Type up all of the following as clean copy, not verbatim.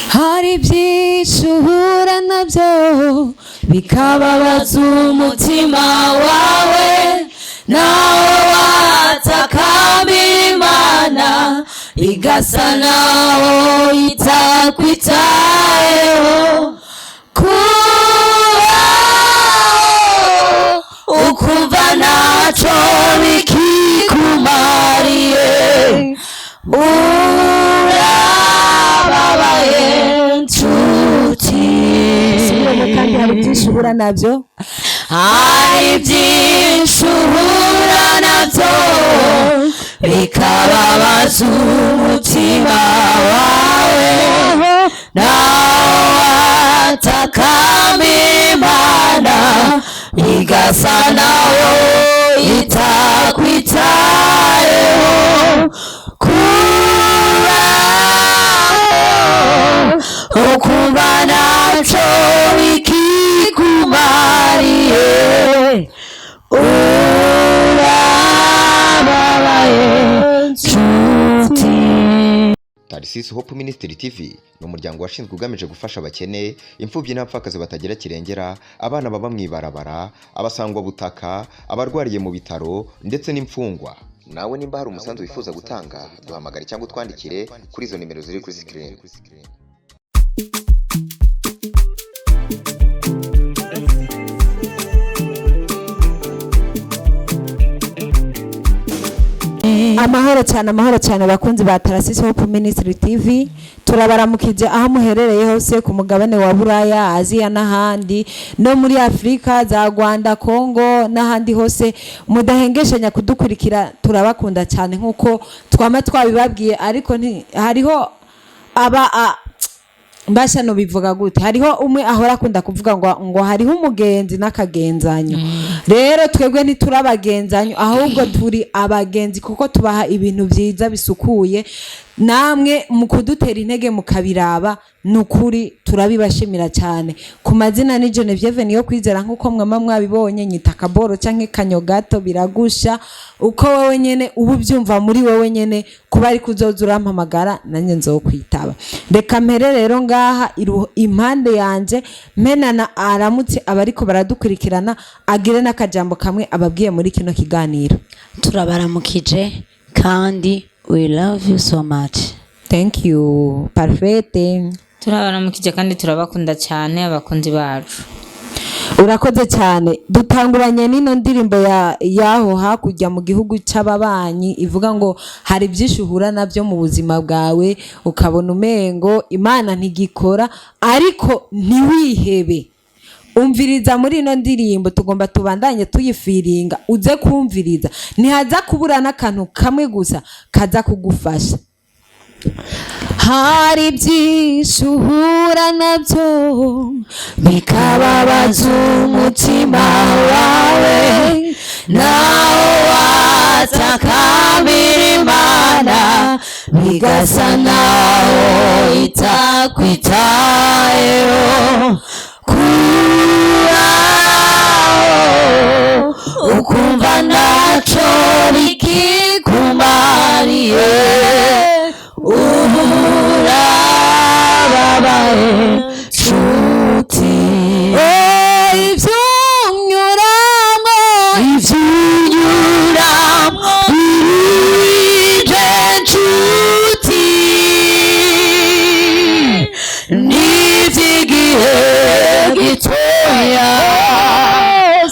Hari byinshi uhura nabyo bikababaza umutima wawe, nawe watakambira Imana igasa naho itakwitayeho. Kubaho ukumva ntacyo bikikumariye, urababaye nshuti. Kandi hari byinshi uhura nabyo, hari byinshi uhura nabyo bikababaza umutima wawe, nawe watakambira Imana igasa naho itakwitayeho. Kubaho ukumva ntacyo bikikumariye, urababaye nshuti. Tarisisi Hope Ministry TV ni umuryango washinzwe ugamije gufasha abakene, imfubyi n'abapfakazi batagira kirengera, abana baba mu ibarabara, abasangwabutaka, abarwariye mu bitaro ndetse n'imfungwa. Nawe nimba hari umusanzu wifuza gutanga, duhamagare cyangwa utwandikire kuri izo nimero ziri kuri screen. Amahoro cyane, amahoro cyane, abakunzi ba Tarasisi Hope Ministry TV. Turabaramukije aho muherereye hose ku mugabane wa Buraya, Aziya n'ahandi, no muri Afurika za Rwanda, Congo n'ahandi hose mudahengeshanya kudukurikira. Turabakunda cyane nk'uko twama twabibabwiye, ariko hariho aba mbasha no bivuga gute? Hariho umwe ahora akunda kuvuga ngo hariho umugenzi n'akagenzanyo. Rero twebwe ntiturabagenzanyo, ahubwo turi abagenzi, kuko tubaha ibintu byiza bisukuye, namwe mu kudutera intege mukabiraba. Ni ukuri turabibashimira cyane. Ku mazina ni Genevieve niyo kwizera, nk'uko mwama mwabibonye. Nyita akaboro canke kanyogato, biragusha uko wowe nyene uba ubyumva muri wowe nyene. Kuba ariko uzoza urampamagara, nanjye nzokwitaba. Reka mpere rero ngaha impande yanje, mpenana aramutse abariko baradukurikirana, agire n'akajambo kamwe ababwiye muri kino kiganiro. Turabaramukije kandi we love you so much. Thank you, Parfaite. Turabaramukije kandi turabakunda cyane, abakunzi bacu. Urakoze cyane. Dutanguranye n'ino ndirimbo ya yaho hakurya mu gihugu cy'ababanyi, ivuga ngo hari byinshi uhura nabyo mu buzima bwawe, ukabona umengo Imana ntigikora, ariko ntiwihebe. Umviriza muri ino ndirimbo, tugomba tubandanye tuyifiringa, uze kumviriza, ntihaza kubura n'akantu kamwe gusa kaza kugufasha. Hari byinshi uhura nabyo bikababaza umutima wawe, nawe watakambira Imana bigasa naho itakwitayeho. Kubaho ukumva ntacyo bikikumariye, urababaye nshuti. Ibyo unyuramo, ibyo unyuramo birije nshuti, n'iby'igihe gitoya,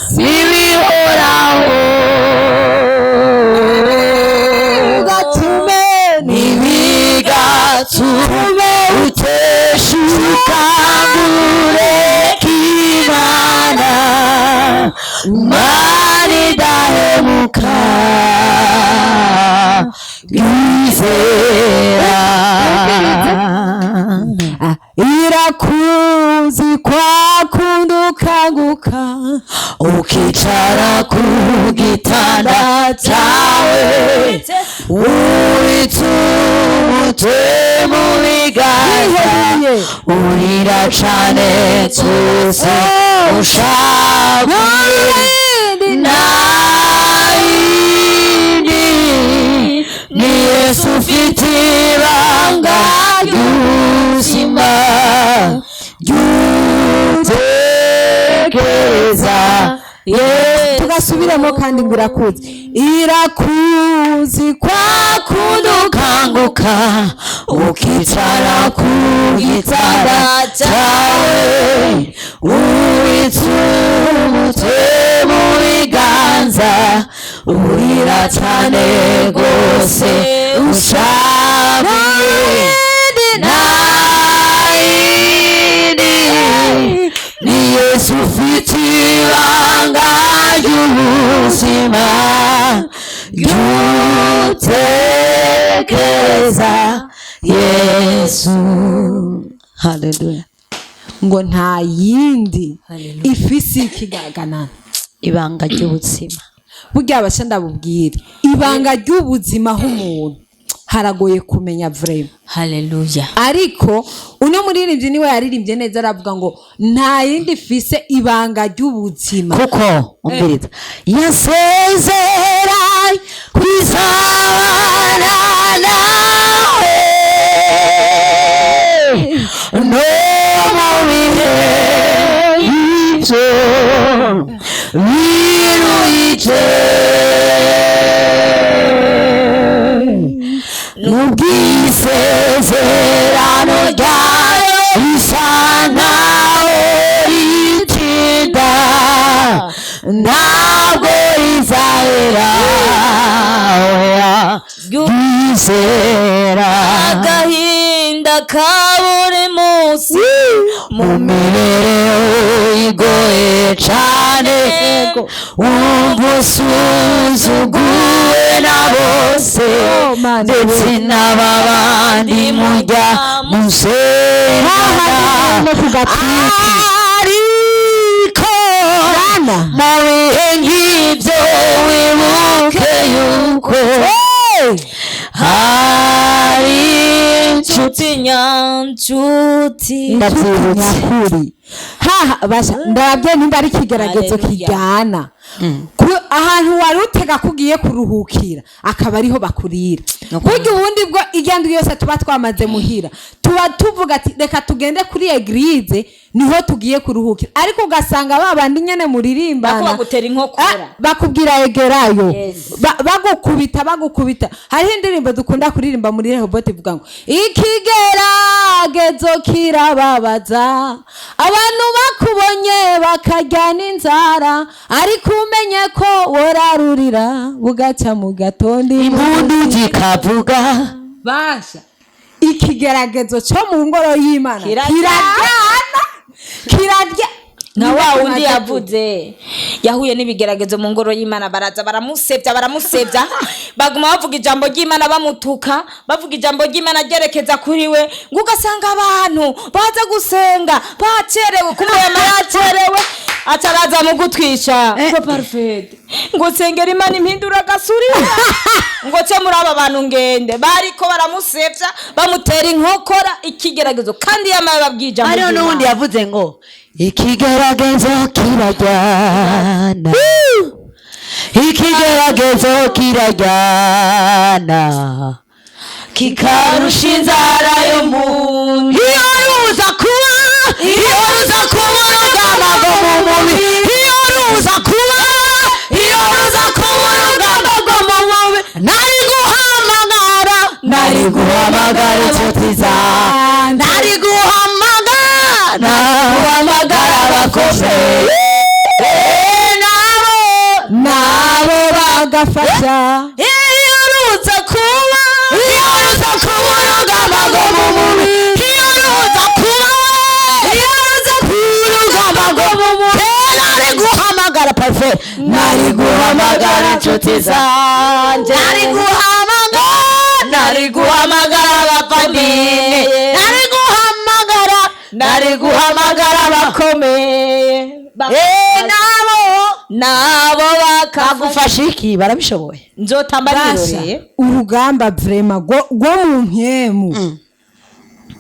sibihoraho. Ntibigatume uteshuka ngo ureke Imana, Imana idahemuka yizera. Irakuzi kwa kundi ukanguka ukicara ku gitanda cyawe, wubitse umutwe mu biganza, urira cane twese ushavuye. Nayindi ni Yesu ufite ibanga ry'ubuzima. Yesu. Tugasubiramo kandi ngo irakuzi, irakuzi kwa kundi Ukanguka ukicara ku gitanda cyawe, ubitse umutwe mu biganza, urira cyane rwose ushavuye. Nta yindi, ni Yesu ufite ibanga ry'ubuzima. Ryutekereza Yesu. Haleluya. Ngo nta yindi Haleluya. ifise ikigaganana Ibanga ry'ubuzima. Burya abasha ndabubwire, ibanga ry'ubuzima h'umuntu haragoye kumenya vraiment. Haleluya. Ariko uno muririmbyi niwe yaririmbye neza, aravuga ngo nta yindi ifise ibanga ry'ubuzima. Kuko umviriza, yasezera kwizabana nawe no mu bihe ibyo biruhije, n'ubwisezerano ryayo risa nkaho ritinda, ntabwo rizahera, oya, ryizera. Agahinda ka buri munsi, Mu mibereho igoye cane, wumva usuzuguwe na bose, Oh, Mana. ndetse n'ababandi mujya musengana, no ku gatiti. Ariko Bana. mu bihe nk'ibyo wibuke yuko hari inshuti. Inshuti nyancuti. Ndabyibutse. Nyakuri haha basha, ndabyo nimba ari ikigeragezo Haleluya. kijyana ahantu wari utega ko ugiye kuruhukira, akaba ariho bakurira. Burya ubundi bwo igenda yose tuba twamaze muhira, tuba tuvuga ati reka tugende kuri église, niho tugiye kuruhukira, ariko ugasanga ba bandi nyene muririmbana Bakubagutera inkokora. Ah, bakubwira egerayo. Yes. Bagukubita, bagukubita. Hariho indirimbo dukunda kuririmba muri Rehoboti ivuga ngo ikigeragezo kirababaza, abantu bakubonye bakarya n'inzara, ariko umenye ko worarurira bugaca mu gatondo Impundu zikavuga. Basha, ikigeragezo cyo mu ngoro y'Imana Kiraryana. Kiraryana, kirarya. Nka wa wundi yavuze yahuye n'ibigeragezo mu ngoro y'Imana, baraza baramusebya, baramusebya, baguma bavuga ijambo ry'Imana bamutuka, bavuga ijambo ry'Imana ryerekeza kuri we, ngo ugasanga abantu baza gusenga bacerewe, kumuyama yacerewe, ataraza mu gutwisha ngo parfait, ngo sengera Imana impindura agasuri, ngo ce muri aba bantu ngende. Bariko baramusebya, bamutera inkokora, ikigeragezo, kandi yamaye babwiye ijambo Hariho n'uwundi ry'Imana. yavuze ngo ikigeragezo kirajyana, ikigeragezo kirajyana, kikarusha inzara yo mu iyo ruza kuba, iyo ruza kuba urugamba rwo mu mubiri, iyo ruza kuba, iyo ruza kuba urugamba rwo mu mubiri, nari guhamagara, nari guhamagara inshuti zanjye, nari guhamagara, guhamagara abakomeye nabo Nabo bagafasha. Iyo ruza kuba, iyo ruza kuba urugamba rwo mu mubiri, iyo ruza kuba, iyo ruza kuba urugamba rwo mu mubiri, nari guhamagara pafe, nari guhamagara inshuti zanjye, nari guhamagara, nari guhamagara abavandimwe, nari guhamagara, nari guhamagara Abakomeye. Nabo Nabo bakagufasha. Bagufasha iki? Barabishoboye. Nzotamba Basha, niroreye. urugamba vraiment rwo mu mpemu,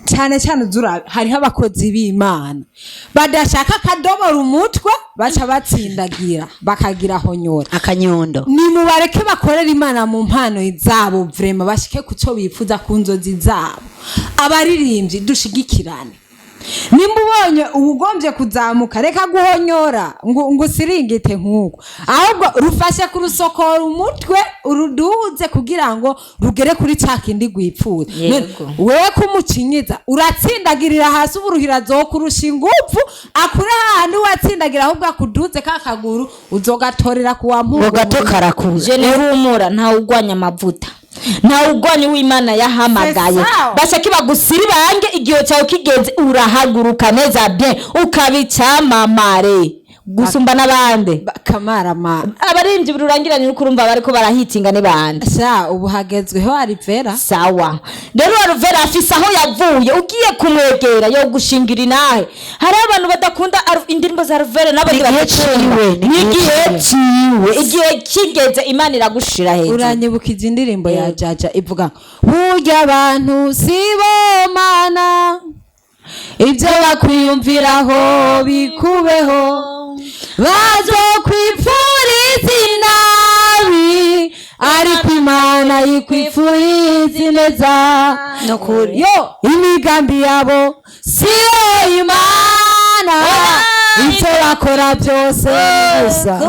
cyane cyane uzura hariho abakozi b'Imana badashaka akadomora umutwe, baca batsindagira bakagira honyora. Akanyundo. Nimubareke bakorera Imana mu mpano zabo vraiment, bashike ku cyo bifuza, ku nzozi zabo. Abaririmbyi dushigikirane. Nimba ubonye ubugombye kuzamuka, reka guhonyora ngo usiringite nk'uko, ahubwo rufashe kurusokora umutwe uruduze kugira ngo rugere kuri cya kindi rwipfuza. Yego. Wewe kumucinyiza uratsindagirira hasi, uburuhira azokurusha ingufu akure hahandi watsindagira, ahubwo akuduze ka kaguru uzogatorera kuwa Ngo Mungu. gato karakuza. Je nihumura, ntawe ugwanya amavuta, ntawe ugwanya uw'Imana yahamagaye. C'est ça. Bashaka bagusiribange, igihe cyawe kigeze urahaguruka neza bien, ukaba icyamamare gusumba n'abandi. Kamarama. Abaririmbyi rurangiranye uriko urumva bariko barahitinga ni bande? Sha, ubu hagezweho Alivera. Sawa, rero Alvera afise aho yavuye, ugiye kumwegera yo gushingira inahe. Hari abantu badakunda indirimbo za Alvera n'abandi Ni igihe badakunda. ciwe, ni Ni igihe igihe ciwe, igihe kigeze Imana iragushira hejuru. Uranyibukije indirimbo ya Jaja ivuga burya abantu si bo mana, ibyo bakwiyumviraho bikubeho, bazokwipfuriza inabi ariko Imana yikwifuriza ineza. Nukuri. Yo imigambi yabo siyo Imana, ibyo bakora byose ni gusa.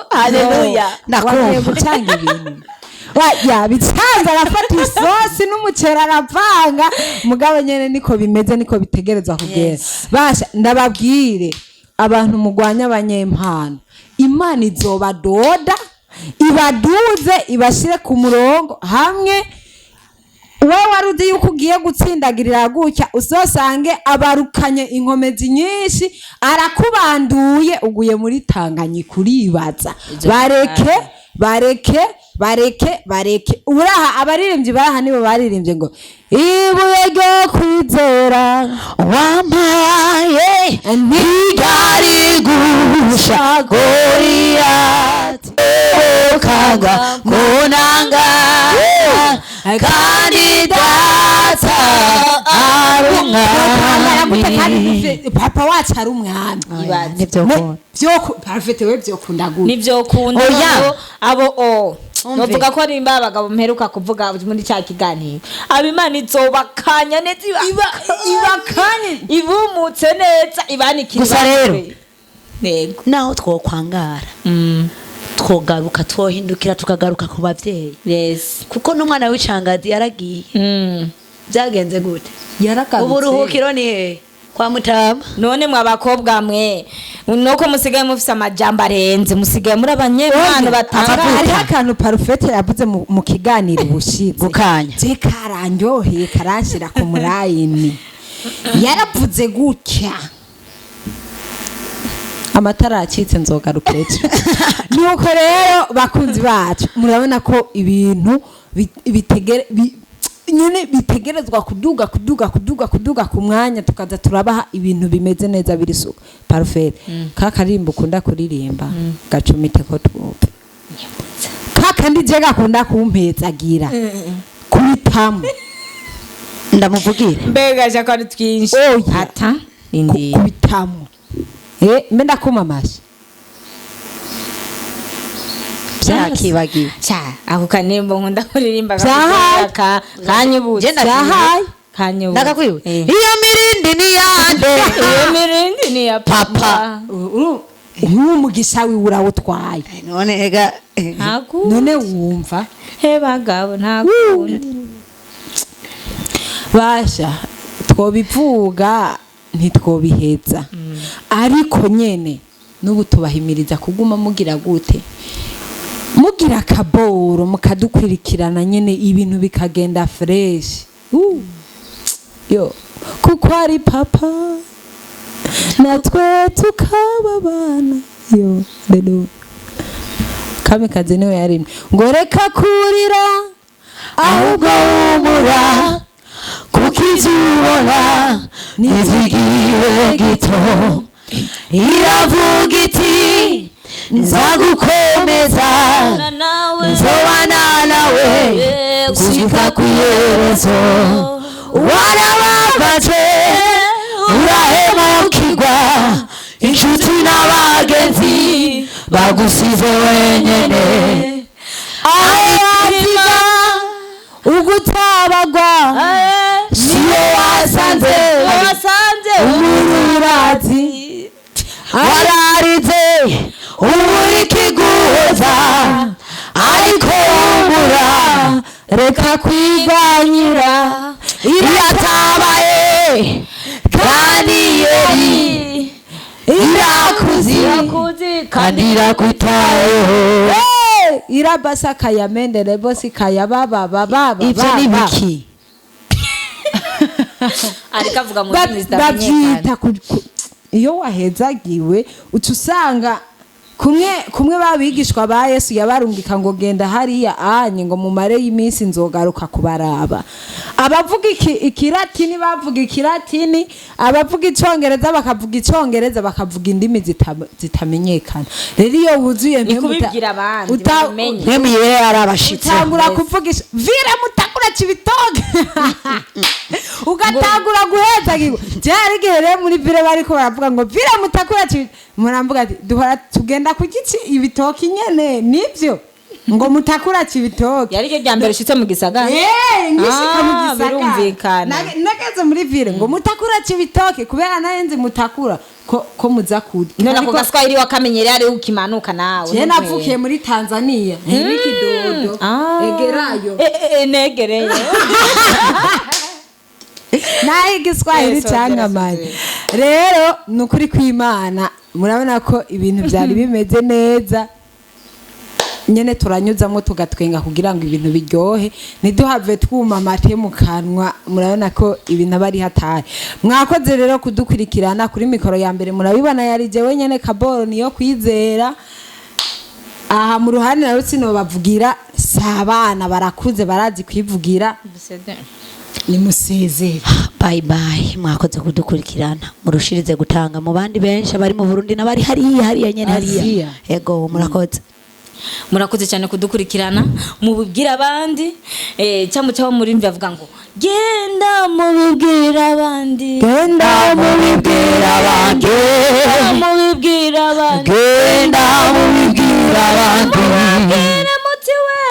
Haleluya. Ndakumva. Wagiye gucanga ibintu. Yabicanze, arafata isosi n'umuceri aravanga, mugabo nyene niko bimeze, niko bitegerezwa kugenda. Basha ndababwire, abantu mugwanya abanyempano, Imana izobadoda ibaduze ibashire ku murongo hamwe. Wowe wari uzi yuko ugiye gutsindagirira gutya, uzosange abarukanye inkomezi nyinshi, arakubanduye uguye muri Tanganyika uribaza. Bareke, bareke, bareke, bareke. Uraha abaririmbyi baraha nibo baririmbye ngo ibuye ryo kwizera wampaye ntiryarigusha Goliyati kagwa munanga, kandi data ari umwami. Papa wacu ari umwami. Nibyo. Parfait, we byokunda gute? Nivyo kunda. Oya. Abo o Umve. novuga ko ari imba abagabo mperuka kuvuga muri cya kiganiro, abo Imana izobakanya neza, Ibakanye. Ibumutse neza, ibanikira. Gusa rero, yego. Naho twokwangara, twogaruka, twohindukira tukagaruka ku babyeyi, Yes. kuko n'umwana w'icangazi yaragiye. Byagenze gute? Yaragarutse. Uburuhukiro ni hehe? Kwa mutama. None mwa bakobwa mwe, nuko musigaye mufise amajambo arenze, musigaye muri abanyempano Hariho batangaje. akantu Parufete yavuze mu kiganiro ubushize Gukanya. je karandyoheye, karanshira ku murayini. Yaravuze gutya, amatara acitse, nzogaruka ejo. Nuko rero bakunzi bacu, murabona ko ibintu nyine bitegerezwa kuduga, kuduga, kuduga, kuduga ku mwanya, tukaza turabaha ibintu bimeze neza biri suka. Parfait, ka karimbo ukunda kuririmba gacumite ko twumve, ka kandi je gakunda kumpezagira kubitamo. Ndamuvugire. Mbega shaka ari twinshi. Oya. Ata indi. Kubitamo, mbe ndakuma amashi. Byakibagiwe. Cha, ako kanimbo nkunda kuririmba. Vyahaye. Kanyibutse. Je ndakibuka. Vyahaye. Kanyibutse. Ndakakwiwe. Eh. Iyo mirindi ni yande? Iyo mirindi ni ya papa. Nk'umugisha wiwe urawutwaye. None ega Ntakundi. None wumva. He bagabo, ntakundi. Basha twobivuga ntitwobiheza, ariko nyene n'ubu tubahimiriza kuguma mugira gute, mugira akaboro, mukadukwirikirana nyene, ibintu bikagenda fresh. Yo kuko ari papa natwe tukaba abana. Yo rero Kamikazi niwe yarimwe ngo reka kurira ahubwo humura, kuko ibyo ubona ntizigihe gito. Iravuga iti nzagukomeza, Nawe nzobana nawe gushika ku iherezo. Warababajwe, urahemukirwa, inshuti n'abagenzi bagusize wenyene, aho ugutabagwa siyo wasanze. Wasanze. Reka kwiganyira, Iratabaye kandi yeri irakuzi Irakuzi kandi irakwitayeho. Hey! Irabasa kayamendere bosi kayababa baba. Ibyo ni biki? Ariko avuga mu ndimi zitamenyekana. Babyita iyo wahezagiwe uca usanga kumwe kumwe babigishwa ba Yesu yabarungika ngo genda hariya anye ngo mumare y'iminsi nzogaruka kubaraba. Abavuga ikiratini bavuga ikiratini, abavuga icongereza bakavuga icongereza, bakavuga indimi zitamenyekana. Rero iyo wuzuye Ni mpemu kubibwira abandi, babimenye. Mpemu yera yarabashitse. Utangura kuvugisha vira mutakura cibitoke, ugatangura guhezagirwa. Byari igihe rero muri vire bariko baravuga ngo vira mutakura cibitoke, muramvuga ati duhora tugenda ku giti ibitoki nyene nivyo ngo mutakura cibitoke. Yari ryo rya mbere ushitse mu gisagara. Eh, ngishika mu Ah, gisagara. Birumvikana. Nageze muri vire ngo mutakura cibitoke kubera nayo nzi mutakura ko muza kurya. None ako Ariko gaswahili wakamenyereye ari ukimanuka nawe. je navukiye muri Tanzania n'ikidodo egerayo. Negereyo. Naho igiswahili Yes, cyankamanye rero ni ukuri kw'Imana, murabona ko ibintu byari bimeze neza nyene, turanyuzamo tugatwenga kugira ngo ibintu biryohe, ntiduhave twuma amate mu kanwa. Murabona ko ibintu aba ari hatari. Mwakoze rero kudukurikirana. Kuri mikoro ya mbere murabibona yari jewe nyene Kaboro niyo kwizera. Aha mu ruhande na rutsino bavugira si abana, barakuze barazi kwivugira. Nimusezere. Bye bye, mwakoze kudukurikirana, murushirize gutanga mu bandi benshi abari mu Burundi n'abari hariya hariya nyene hariya. Aziya. Ego, murakoze. Murakoze cyane kudukurikirana, mubibwira abandi, cyangwa cyangwa murimvi avuga ngo genda mubibwira abandi. Genda mubibwira abandi. Genda mubibwira abandi. Genda mubibwira abandi. Mubabwire muti we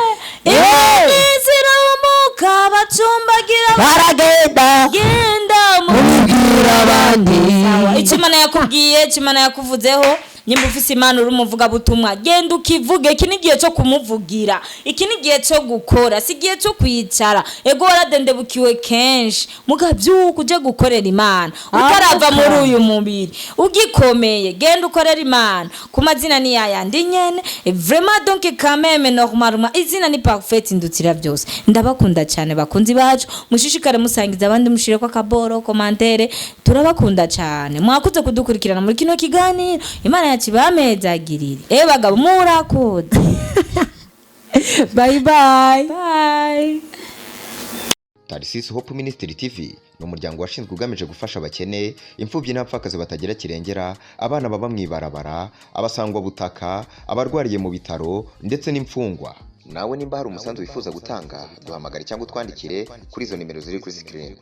impumyi zirahumuka, bacumbagira. Baragenda. Genda mubibwira abandi. Icyo Imana yakubwiye, icyo Imana yakuvuzeho, nyimba ufise Imana uri umuvugabutumwa, genda ukivuge. Iki ni igihe cyo kumuvugira, iki ni igihe cyo gukora, si igihe cyo kwicara. Ego waradendebukiwe kenshi, mugabyuka uje gukorera Imana utarava muri uyu mubiri ugikomeye. Genda ukorera Imana. Ku mazina ni yayandi nyene. Vraiment, donc quand même, normalement izina ni Parfait Ndutira byose. Ndabakunda cyane bakunzi bacu, mushishikare musangiza abandi, mushire ko akaboro commentaire. Turabakunda cyane, mwakuze kudukurikirana muri kino kiganiro. Imana yacu ibamezagirire. Bagabo murakoze. Bye bye. Bye. Tarisisi Hope Ministry TV ni umuryango washinzwe ugamije gufasha abakene, imfubyi n'abapfakazi batagira kirengera, abana baba mu ibarabara, abasangwabutaka, abarwariye mu bitaro ndetse n'imfungwa. Nawe nimba hari umusanzu wifuza gutanga, duhamagare cyangwa utwandikire kuri izo nimero ziri kuri screen.